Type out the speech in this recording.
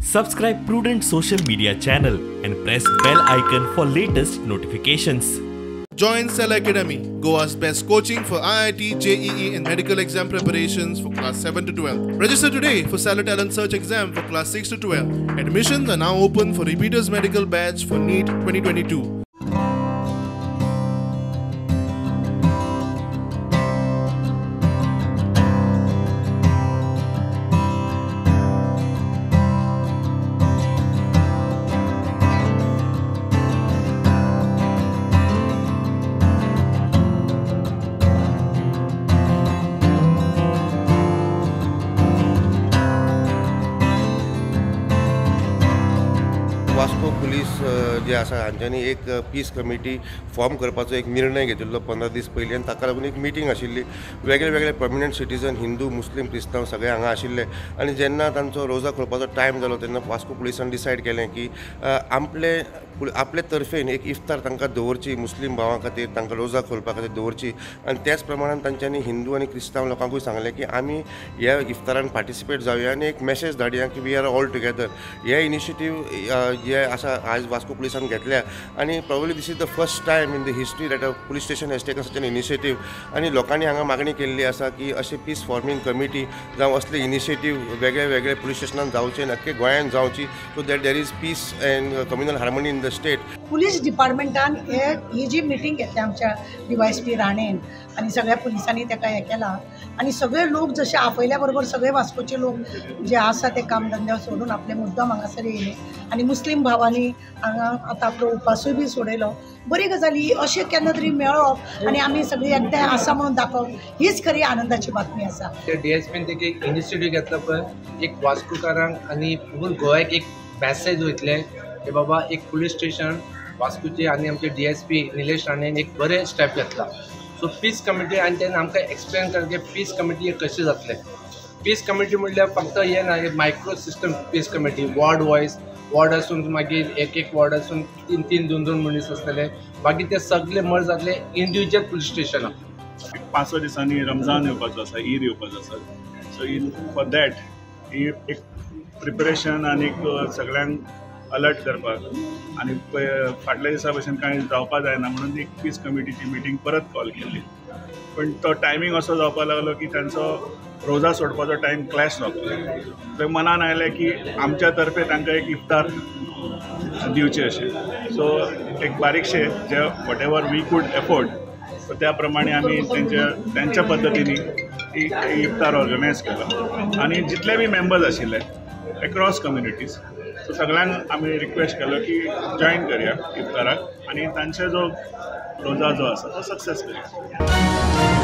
Subscribe Prudent social media channel and press bell icon for latest notifications. Join Cell Academy, Goa's best coaching for IIT, JEE and medical exam preparations for class 7 to 12. Register today for Cellar Talent Search exam for class 6 to 12. Admissions are now open for repeaters medical batch for NEET 2022. Vasco police जे आसा हांच्यांनी एक piece committee form करपाचो एक निर्णय घेतिल्लो 15 दीस पयलीं आनी ताका लागून एक मिटींग आशिल्ली. वेगळे वेगळे प्रॉमिनंट सिटीजन हिंदू मुस्लीम क्रिस्तांव सगळे हांगा आशिल्ले आनी जेन्ना तांचो रोजा खोलपाचो टायम जालो तेन्ना वास्को पुलिसान डिसायड केलें की आपले आपले तर्फेन एक इफ्तार तांकां दवरची मुस्लीम भावां खातीर, तांकां रोजा खोलपा खातीर दवरची आनी त्याच प्रमाणान तांच्यांनी हिंदू आनी क्रिस्तांव लोकांकूय सांगलें की आमी ह्या इफ्तारान पार्टिसिपेट जावया आनी एक मॅसेज धाडया की we are all together. हे इनिशिएटीव जे आसा आज वास्को पुलिसान घेतल्या आनी probably this is the first time in the history that a police station has taken such an initiative. आनी लोकांनी हांगा मागणी केल्ली आसा की अशी पीस फॉर्मींग कमिटी जावं असले इनिशिएटीव वेगळे वेगळे पुलीस स्टेशनान जावचे, नक्की गोंयांत जावची, so that there is peace and communal harmony in the state. Police डिपार्टमेंटान ही जी मिटींग घेतल्या आमच्या DYSP राणेन आनी सगळ्या पुलिसांनी ताका हें केलां आनी सगळे लोक जशे आपयल्या बरोबर सगळे वास्कोचे लोक जे आसा ते कामधंद्यार सोडून आपले मुद्दाम हांगासर येयले आनी मुस्लीम भावांनी हांगा आतां आपलो उपासूय बी सोडयलो. बरी गजाल ही, अशें केन्ना तरी मेळप आनी आमी सगळीं एकठांय आसा म्हणून दाखोवप हीच खरी आनंदाची बातमी आसा. DSPन एक इनिशिएटीव घेतला पळय, एक वास्कोकारांक आनी फूल गोव्याक एक मॅसेज वयतले की बाबा एक पुलीस स्टेशन वास्कोचे आनी आमचे DSP Nilesh राणेन एक बरें स्टेप घेतला. सो पीस कमिटी आनी तेन्ना आमकां एक्सप्लेन कर की पीस कमिटी कशी जातले. पीस कमिटी म्हणल्यार फक्त हें ना, micro system peace committee ward wise, ward आसून मागीर एक एक वॉर्ड आसून 3 3 2 2 मनीस आसतले, बाकी ते सगळे मर्ज जातले इंडिविज्युअल पुलीस स्टेशनाक. 5-6 दिसांनी रमजान येवपाचो आसा, ईद येवपाचो आसा, सो इन फॉर that ही एक प्रिपरेशन आनी सगळ्यांक अलर्ट करपाक आनी फाटल्या दिसा भशेन कांय जावपा जायना म्हणून एक पीस कमिटीची मिटींग परत कॉल केल्ली. पण तो टायमींग असो जावपाक लागलो की तांचो रोजा सोडपाचो टायम क्लॅश जावपाक लागलो. थंय मनान आयलें की आमच्या तर्फे तांकां एक इफ्तार दिवचें अशें. सो एक बारीकशें जे whatever we could afford, so त्या प्रमाणे आमी त्यांच्या पद्दतीनी इफ्तार ऑर्गनायज केलो आनी जितले बी मेंबर्स आशिल्ले एक्रॉस कम्युनिटीज, सो सगळ्यांक आमी रिक्वेस्ट केलो की जॉयन करया इफ्ताराक आनी तांचे जो रोजा जो आसा तो सक्सेस करया.